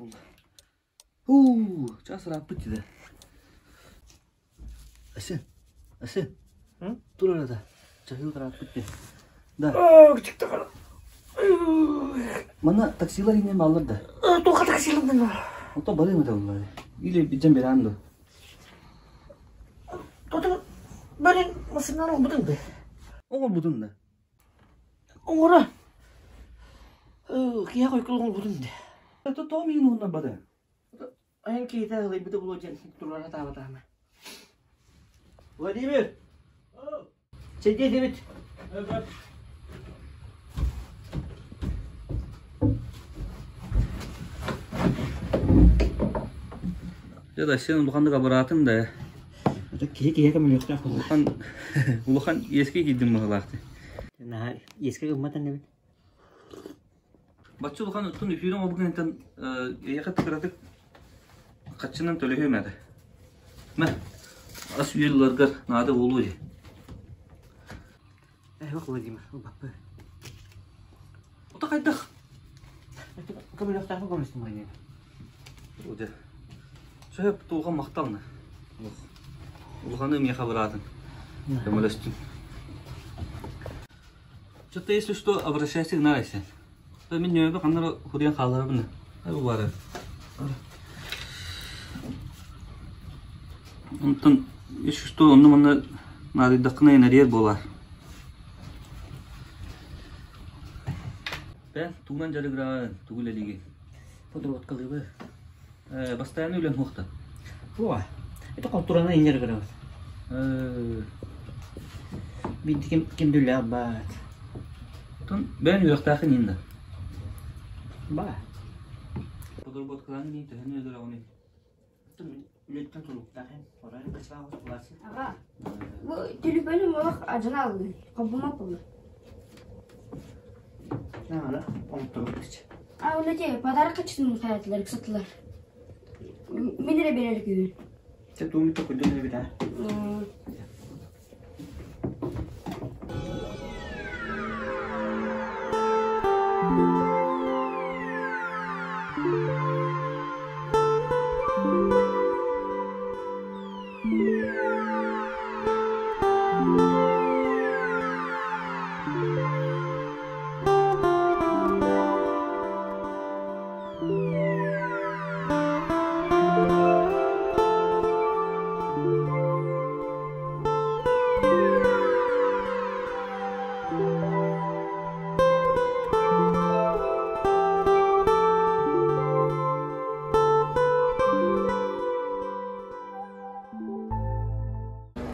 буолла? Уу, чаас ырааппыт дии. Ася, Ася, тур арада. Чаһыы ырааппыт дии. Да. Манна таксилар иҥнэн бааллар да? Туохха таксилар бар? Ото барыам этэ буолла. Или бидьэн бераан ду. Тоту бөрин машинаны оҥорбутуҥ да? Оҥорбутум да. Оҥоро. Киһи хойкул оҥорбутум да. Это тоҕо миигин уһуннарбатыҥ? Айан киһитэ ылыйбыта буолуо диэн туруора таабатаама. Владимир! Чэйдиэ этибит. Дьэ да сен улаханнык абыраатыҥ да. Это киһи киһиэхэ мөлүөхтээх Улахан улахан иэскэ киирдим быһыылаах дии. Наһаа иэскэ гыммат эбит. Бачча улахан оттон үфүүрүҥ обугунтан эйиэхэ кыратык хаччынан төлөһүөм этэ. Мэ, ас үөл ыларгар наада буолуо дии. Эһэх Владимир, ылбаппы. Ото хайдах? Көмөлөхтөөхпүн көмөлөстүм Владимир. Дьэ. Сөп, туолҕа махтална. Улаханы миэхэ быраатын. Көмөлөстүн. Что-то если что, обращайся к Нарайсе. Мин нөмөбү ханна эрэ суруйан хаалларабын да. Бу баара. Онтон если что онно-манна наадыйдаххына энэрийэр буолаар. Бээ, тугунан дьарыгыраҕын, тугу үлэлиигин? Подработкалыыбы. Э, бастайааны үлэм суохта. Туга? Это култуураны дьарыгырабыт. Э, Биирдэ ким ким да үлэҕэ баат. Оттон бэйэҥ үөрэхтээххин иин да? Баа. Подработкалаан иин төһөнү өлөрөҕүнүй? Үлэттэн тулуктаах эн. Орой качалаах Аҕа, бу түлүпүөнүм олох адьана аллый, холбомо буолла. Наана, оҥотторбут. А уонна те подарок хаччытын хайатылар, ыксаттылар. Мин эрэ биэрэр күүһүн. Чэ, туумит токуйдун эбит аа.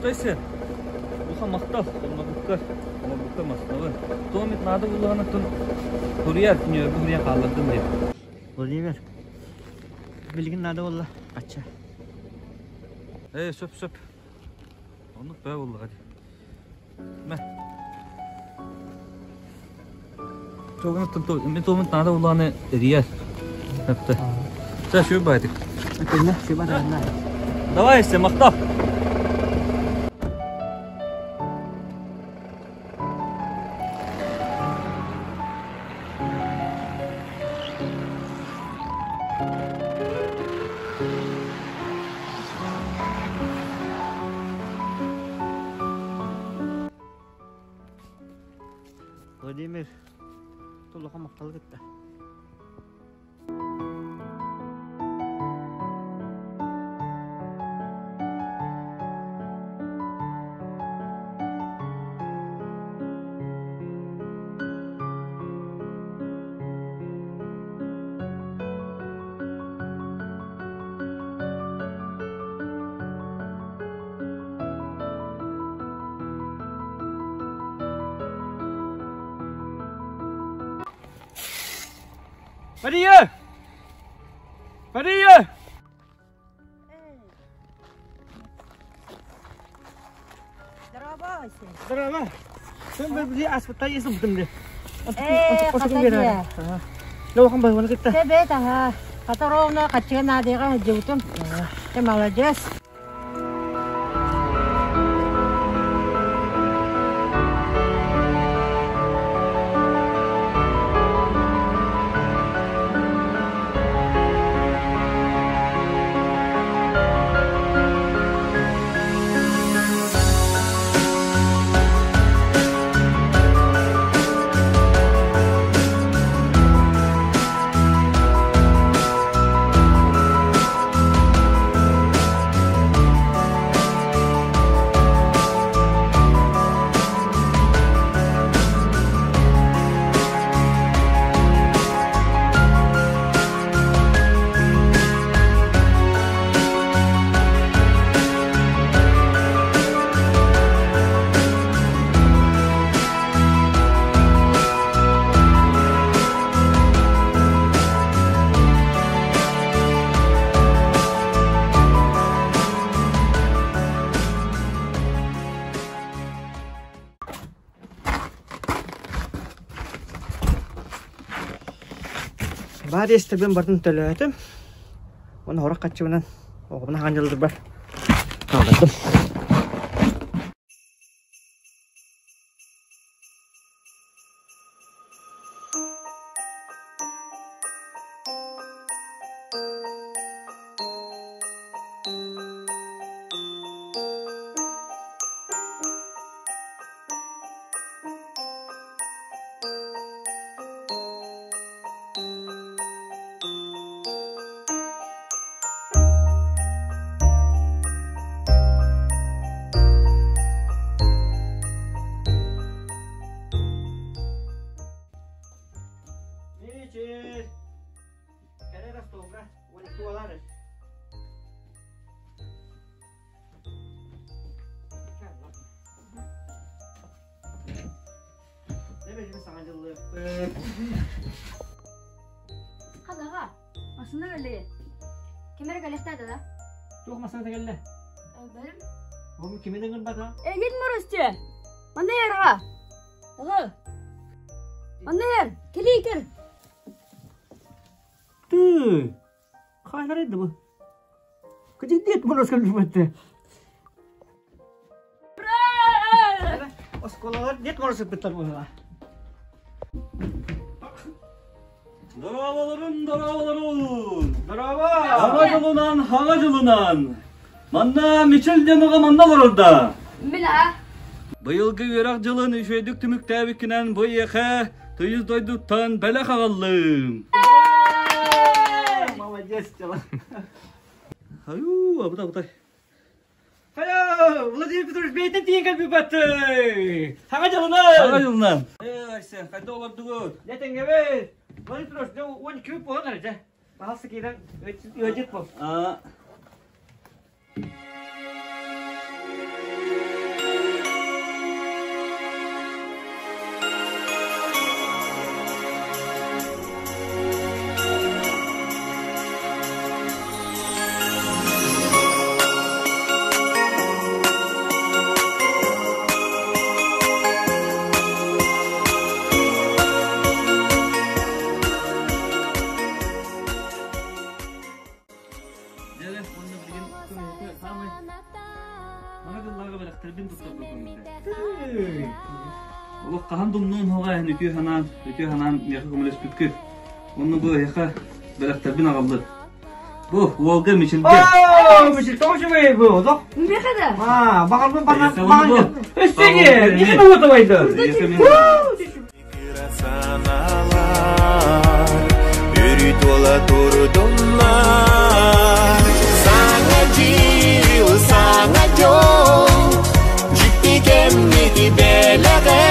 Тайсы, улахан махтал, оҥорбуккар, оҥорбуккар махталы. Тоҕо эмит наада буоллаҕына оттон суруйар, ньүөргү суруйан хааллардым диэн. Владимир, билигин наада буолла, хачча. Ээ, сөп, сөп. Оннук бээ буоллаҕа дии. Мэ. Тугун тугун наада буоллаҕына эрийэр. Өптө. Чэ, шүр баайтык. Өтөннө, шүр баайтык. Давай, все, махтал. Владимир, тулуха махтал кытта. Мария! Мария! Здорово! Ээ, хата дьэ. Чэ, аһа. Хата ровно хаччыга наадыйга сылдьыбытым. Чэ, маладьыас. Баар иэстэрбин барытын төлөөтүм. Уонна хорох хаччыбынан оҕобун аһаан дьылдырбар хааллардым. Мичил! Кэлэр остуолга 12 буолар. Хадаҕа, массыына кэллэ. Ким эрэ кэлиэхтээтэ да? Туох массыына кэллэ? Бэлэм. Ол кими да ыҥырбата? Эгин Моросте! Манна ярга! Аҕа! Манна яр! Кэлии кэр! Ты! Хайдары да бу? Кыдьык диэт Мороз кэлбитте. Оскуолалар Дед Мороз ыппыттар буолла. Дорооболорун, дорооболорун! Дорообо! Хаҥа дьолунан, хаҥа дьолунан! Манна Мичил диэн оҕо манна олорор да? Мин а. Быйылгы үөрэх дьылын үчүгэйдик түмүктээбиккинэн бу эйиэхэ тыйыс дойдуттан бэлэх аҕаллым. Молодец, дела. Аю, абыта абытай. Хайа, Владимир Петрович бэйэтин тиийэн кэлбиппэт. Саҥа дьылынан! Саҥа дьылынан! Ээ, Айсен, хайда олордугут? Дьэ, тэҥҥэбит. Владимир Петрович, дьэ, 12 буолан эрэ, дьэ. Баһалса киирэн, ыалдьыт бол. Аа. Дьэ, уонна билигин саамай Саҥа дьылларга бэлэхтэрбин туттарбыппын. Олох хаһан да умнуом суоҕа эһэн үтүө санаан миэхэ көмөлөспүккүт. Онно бу эһиэхэ бэлэхтэрбин аҕаллым. Бу уолга Мичилгэ. Оо, Мичил, тоҕо үчүгэй бу, олох. Миэхэ да. Аа, баҕарбын баҕар Эйиэхэ уонна бу. Өссө не буотабайды. Эйиэхэ мин Санаалар Үрүй туола турдуннар Саҥа дьыл, саҥа дьол Дьикти кэмнити бэлэҕэ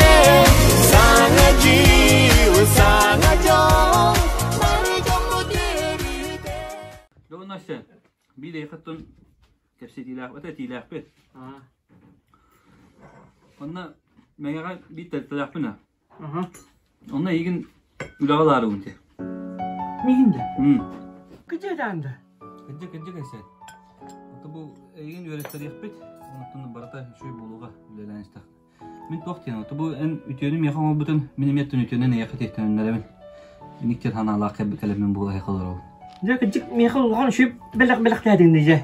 Саҥа дьыл, саҥа дьол Бары дьоммут үөрүүтэ Дьэ уонна Настя, биир эйиэхэттэн кэпсэтиилээхпит, этиилээхпит. Онно Мэҥэҕэ биир тэрилтэлээхпин аа. Онно эйигин үлэҕэ ылаарыбын дии. Миигин да? Кыдьык да? Кырдьык, кырдьык Айсен. Ото бу эйигин үөрэттэриэхпит, онтон барыта үчүгэй буолуоҕа үлэлээн истэх. Мин туох диэн, ото бу эн үтүөнү миэхэ оҥорбутун, мин эмиэ үтүөнү эйиэхэ тиэртэннэрэбин. Инник диэн санаалаах кэлэммин буола эһиэхэ олоробун. Дьэ, кырдьык миэхэ улахан үчүгэй бэлэх бэлэхтээтиҥ дии дьэ.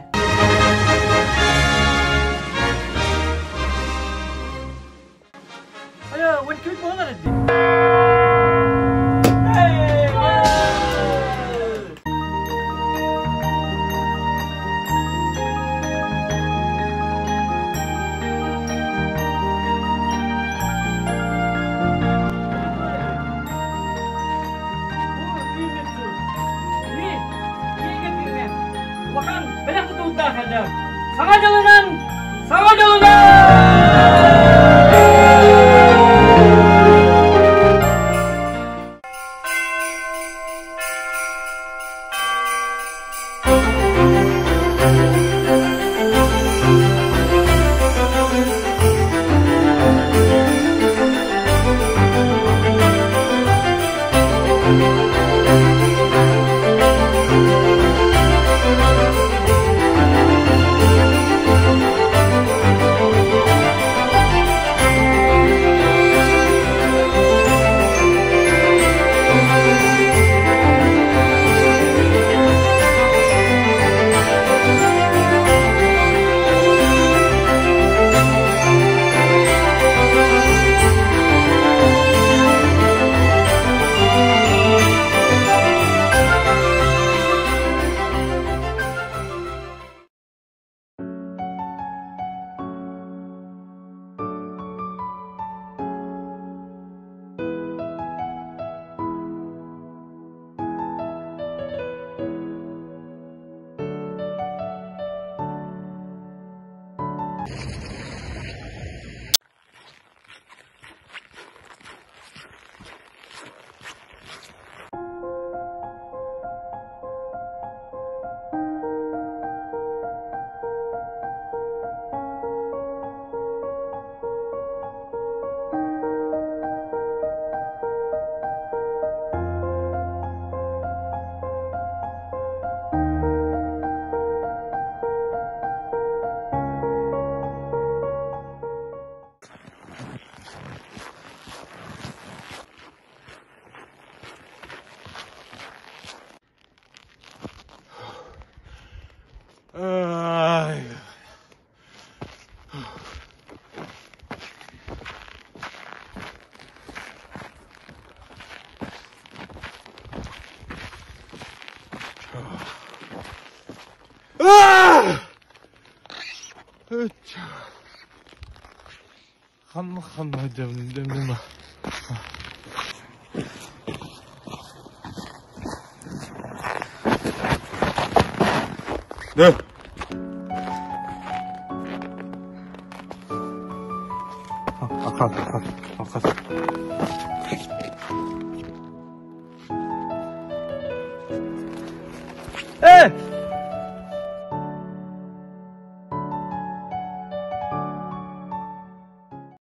Улахан бэлэх тутуурдаах эллэр. Саҥа дьылынан! Саҥа дьылынан! Ай. Ханна ханна дем Дэ. Акас, акас, акас. Э!